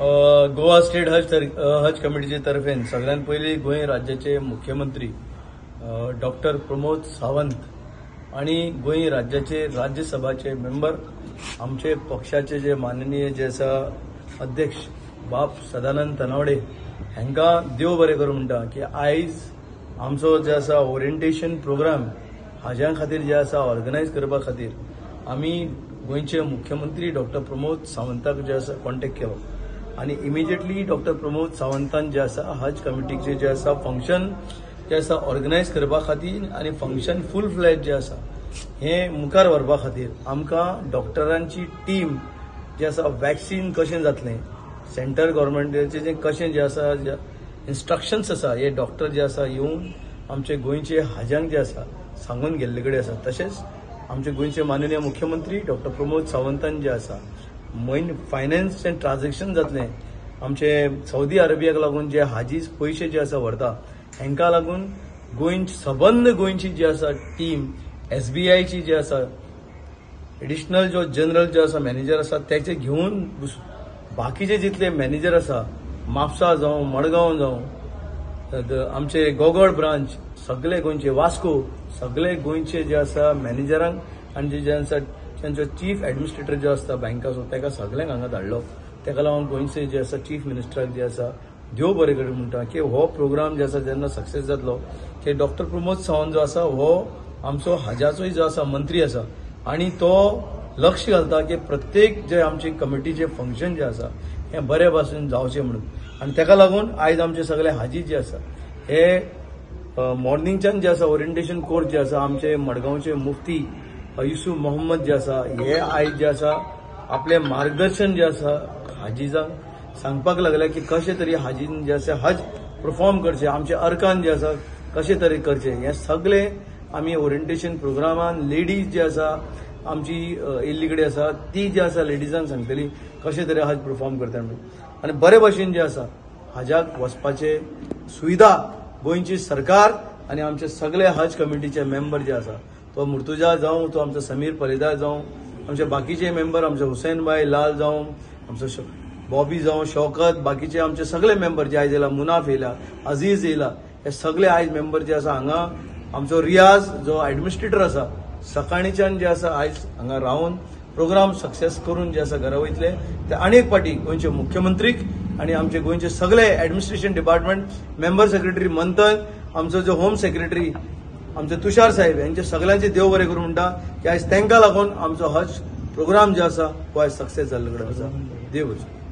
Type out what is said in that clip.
Goa state हज कमिटीचे तर्फेन सगळ्यात पयली गोंय राज्याचे मुख्यमंत्री डॉक्टर प्रमोद सावंत आणि गोंय राज्याचे राज्यसभाचे मेंबर आमचे पक्षाचे जे माननीय जे आसा अध्यक्ष बाब सदानंद तनावडे हांकां देव बरें करूं म्हणटा की आयज आमचो जे आसा ओरिएंटेशन प्रोग्राम हाज्या खातीर जे आसा ऑर्गनायज करपा खातीर आमी गोंयचे मुख्यमंत्री डॉक्टर प्रमोद सावंताक जे आसा कॉन्टेक्ट केलो आणि इमिजिएटली डॉक्टर प्रमोद सावंतान जे आसा हज कमिटीचे जे आसा फंक्शन जे आसा ऑर्गनायज करपा खातीर आणि फंक्शन फूल फ्लॅज जे आसा हे मुखार व्हरपा खातीर आमकां डॉक्टरांची टीम जे आसा वॅक्सिन कशें जातलें, सेंट्रल गव्हर्मेंटाचे जे कशें जे आसा इन्स्ट्रक्शन्स आसा हे डॉक्टर जे आसा येवन आमचे गोंयचे हाज्यांक जे आसा सांगून गेल्ले कडेन आसा. तशेंच आमचे गोंयचे माननीय मुख्यमंत्री डॉक्टर प्रमोद सावंतान जे आसा म्हयन फायनान्स एंड ट्रान्झेक्शन जातलें आमचे सौदी अरेबियाक लागून जे हाजीज पयशे जे आसा व्हरता हांकां लागून गोंय सबंद गोंयची जी आसा टीम SBIची जी आसा एडिशनल जो जनरल जो आसा मॅनेजर आसा तेचे घेवन बाकीचे जितले मॅनेजर आसा म्हापसा जावं मडगांव जावं आमचे गोगोळ ब्रांच सगळे गोंयचे वास्को सगळे गोंयचे जे आसा मॅनेजरांक आनी जे आसा तांचो चीफ एडमिनिस्ट्रेटर जो आसता बँकाचो ताका सगळ्यांक हांगा धाडलो. ताका लागून गोंयचे जे आसा चीफ मिनिस्टराक जे आसा देव बरें करूं म्हणटा की हो प्रोग्राम जे आसा जेन्ना सक्सेस जातलो की डॉक्टर प्रमोद सावंत जो आसा हो आमचो हाजाचोय जो आसा मंत्री आसा आनी तो लक्ष घालता की प्रत्येक जे आमचे कमिटीचे फंक्शन जे आसा हे बरे भाशेन जावचें म्हणून. आनी ताका लागून आयज आमचे सगळे हाजी जे आसा हे मॉर्निंगच्यान जे आसा ओरिएंटेशन कोर्स जे आसा आमचे मडगांवचे मुफ्ती युसुफ मोहम्मद जे आसा हे आयज जे आसा आपले मार्गदर्शन जे आसा हाजीजांक सांगपाक लागले की कशे तरी हाजीन जे आसा हज परफॉर्म करचे, आमचे अर्कान जे आसा कशे तरेन करचे हे सगळे आमी ओरिएंटेशन प्रोग्रामान लेडीज जे आसा आमची येल्ली कडेन आसा ती जी आसा लेडिजांक सांगतली कशे तरेन हज परफॉर्म करता म्हणून. आनी बरे भाशेन जे आसा हाजाक वचपाचे सुविधा गोंयची सरकार आनी आमचे सगळे हज कमिटीचे मेंबर जे आसा तो मुर्तुजा जावं, तो आमचो समीर परेदा जावं, आमचे बाकीचे मेंबर आमचे हुसेन भाई लाल जावं, आमचो बॉबी जावं, शौकत, बाकीचे आमचे सगळे मेंबर जे आयज येयला, मुनाफ येयला, अजीज येयला, हे सगळे आयज मेंबर जे आसा हांगा आमचो रियाज जो एडमिनिस्ट्रेटर आसा सकाळीच्यान जे आसा आयज हांगा रावन प्रोग्राम सक्सेस करून जे आसा घरा वयतले. ते आनी एक पाटी गोंयचे मुख्यमंत्रीक आनी आमचे गोंयचे सगळे एडमिनिस्ट्रेशन डिपार्टमेंट मेंबर सेक्रेटरी मंथन, आमचो जो होम सेक्रेटरी आमचे तुषार साहेब यांचे सगळ्यांचे देव बरें करूं म्हणटा की आयज तांकां लागून आमचो हज प्रोग्राम जे आसा तो आयज सक्सेस जाल्ले कडेन आसा. देव बरें.